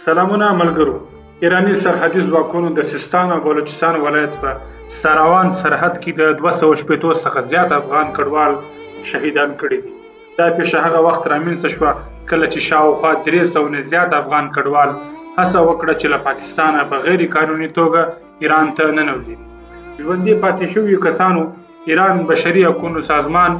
سلامونه ملګرو! ایراني سرحدي ځواکونو د سیستان او بلوچستان ولایت په سراوان سرحد کې د 260 څخه زیات افغان کډوال شهیدان کړي دي. دا پیښه هغه وخت رامنځته شوه کله چې شاوخوا 300 نه زیات افغان کډوال هڅه وکړه چې له پاکستانه په غیر قانوني توګه ایران ته ننوځي. ژوندي پاتې شویو کسانو ایران بشري حقونو سازمان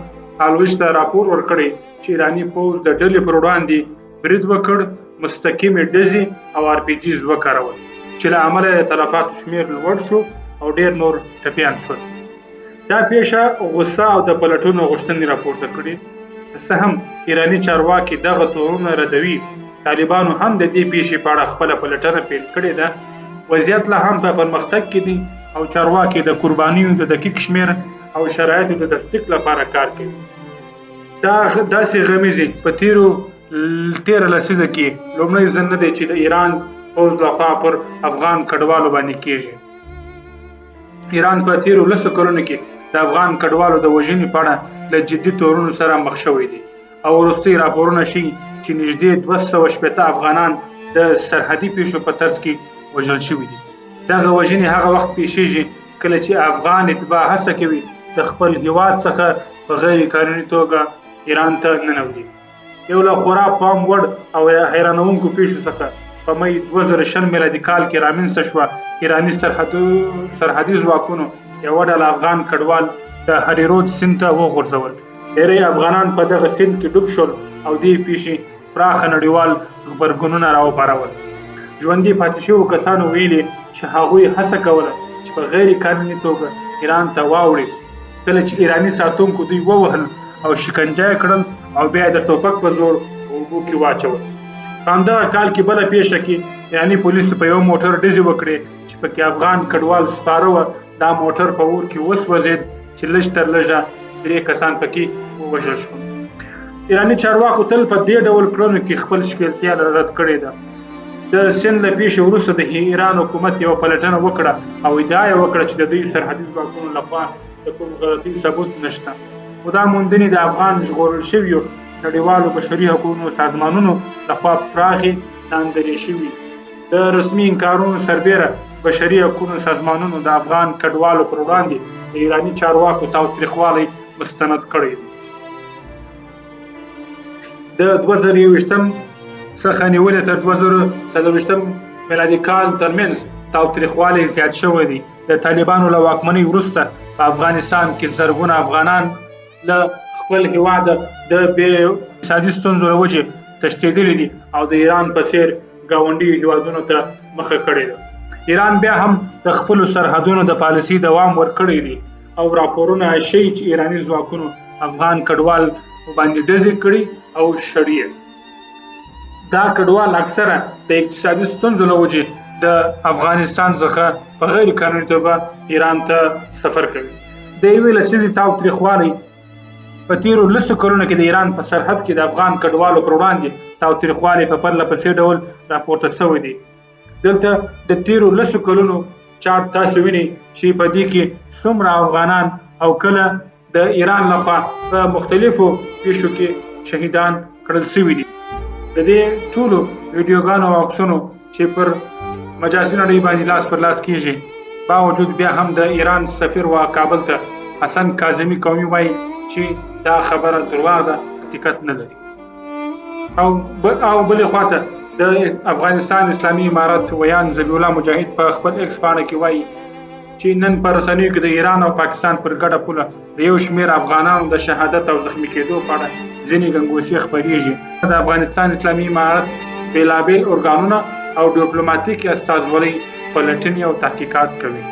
الوش ته راپور ورکړی چې ایراني پوځ د ډلې پر وړاندې برید وکړ، مستقیمې ډزې او آر پي جیز وکارول چې له امله یې د تلفاتو شمېر لوړ شو او ډېر نور ټپیان شول. دا پیښه غوسه او د پلټنو غوښتنې راپورته کړې. که څه هم ایراني چارواکي دغه تورونه ردوي، طالبانو هم د دې پیښې په اړه خپله پلټنه پیل کړې ده. وضعیت لا هم په پرمختګ کې دی او چارواکي د قربانیو د دقیق شمېر او شرایطو د تصدیق لپاره کار کوي. دا داسې غمیزې په تیرو تیره لسیزه کې لومړی ځل نه دی چې د ایران پوځ لخوا پر افغان کډوالو باندې کیږي. ایران په تیرو لسو کلونو کې د افغان کډوالو د وژنې په اړه له جدي تورونو سره مخ شوی دی او وروستي راپورونه ښيي چې نږدې 260 افغانان د سرحدي پیښو په ترڅ کې وژل شوي دي. دغه وژنې هغه وخت پیښیږي کله چې افغان اتباع هڅه کوي د خپل هیواد څخه په غیر قانوني توګه ایران ته ننوځي. یو له خورا پام وړ او حیرانوونکو پیښو څخه په مې 2020 میلادي کال کې رامنځته شوه. ایراني سرحدي ځواکونو یوه ډله افغان کډوال د هریرود سیند ته وغورځول. ډېری افغانان په دغه سیند کې ډوب شول او دې پیښې پراخه نړیوال غبرګونونه راوپارول. ژوندي پاتې شوو کسانو ویلي چې هغوی هڅه کوله چې په غیر قانوني توګه ایران ته واوړي، کله چې ایراني ساتونکو دوی ووهل او شکنجه یې کړل او بیا د ټوپک په زور په اوبو کې واچول. په همدغه کال کې بله پیښه کې ایراني پولیسو په یو موټر ډزې وکړې چې پکې افغان کډوال سپاره وه. دا موټر په اور کې وسوځید چې لږ تر لږه درې کسان پکې ووژل شول. ایراني چارواکو تل په دې ډول کړنو کې خپل ښکېلتیا رد کړې ده. د سند له پیښې وروسته د ایران حکومت یوه پلټنه وکړه او ادعا یې وکړه چې د دوی سرحدي ځواکونو لخوا د کوم غلطۍ ثبوت نشته. خو دا موندنې د افغان ژغورل شویو نړیوالو بشري حقونو سازمانونو لخوا پراخې ناندرې شوي. د رسمي انکارونو سربېره بشري حقونو سازمانونو د افغان کډوالو پر وړاندې د ایراني چارواکو تاوتریخوالی مستند کړی دی. د 2021 څخه نیولې تر 2024 میلادي کال ترمنځ تاوتریخوالی زیات شوی دی. د طالبانو له واکمنۍ وروسته په افغانستان کې زرګونه افغانان له خپل هیواده د بې اقتصادي ستونزو له وجې تښتېدلي دي او د ایران په څیر ګاونډیو هیوادونو ته مخه کړې ده. ایران بیا هم د خپلو سرحدونو د پالیسي دوام ورکړی دی او راپورونه ښيي چې ایراني ځواکونو افغان کډوال باندې ډزې کړي او شړي. دا کډوال اکثره د اقتصادي ستونزو له وجې د افغانستان څخه په غیر قانوني توګه ایران ته سفر کوي. د یوې لسیزې تاوتریخوالی په تیرو لسو کلونو کې د ایران په سرحد کې د افغان کډوالو پر وړاندې تاوتریخوالی په پرله پسې ډول راپورته شوی دی. دلته د تیرو لسو کلونو چارټ تاسو وینئ چې په دې کې څومره افغانان او کله د ایران لخوا په مختلفو پیښو کې شهیدان کړل شوي دي. د دې ټولو ویډیوګانو او عکسونو چې پر مجازي نړۍ باندې لاس پر لاس کیږي باوجود بیا هم د ایران سفیر و کابل ته حسن کاظمي قومي وایي چې دا خبره درواغ ده، حقیقت نه لري. او او بلې خواته د افغانستان اسلامي امارت ویاند ذبیح الله مجاهد په خپل ایکس پاڼه کې وایي چې نن په رسنیو کې د ایران او پاکستان پر ګډه پوله د یو شمېر افغانانو د شهادت او زخمي کېدو په اړه ځینې ګنګوسې خپرېږي. د افغانستان اسلامي امارت بېلابېل ارګانونه او ډیپلوماتیکې استازولۍ پلټنې او تحقیقات کوي.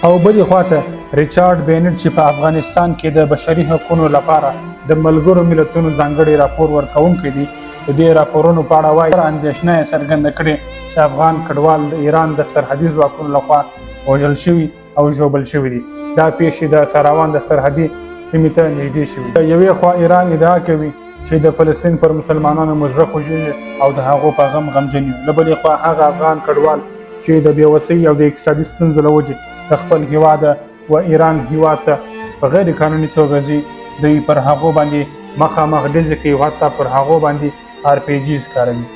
او بلې خواته ریچارډ بینټ چې په افغانستان کې د بشري حقونو لپاره د ملګرو ملتونو ځانګړی راپور ورکوونکی دی، د دې راپورونو په اړه وايي، اندېښنه یې څرګنده کړې چې افغان کډوال د ایران د سرحدي ځواکونو لخوا وژل شوي او ژوبل شوي دي. دا پیښې د سراوان د سرحدي سیمې ته نږدې شوي. د یوې خوا ایران ادعا کوي چې د فلسطین پر مسلمانانو مو زړه خوږیږي او د هغو په غم غمجن یو، له بلې خوا هغه افغان کډوال چې د بېوسۍ او د اقتصادي ستونزو له وجې د خپل هیواده و ایران هیواد ته په غیر قانوني توګه ځي، دوی پر هغو باندې مخامخ ډزې کوي او حتی پر هغو باندې آر پي جیز کاروي.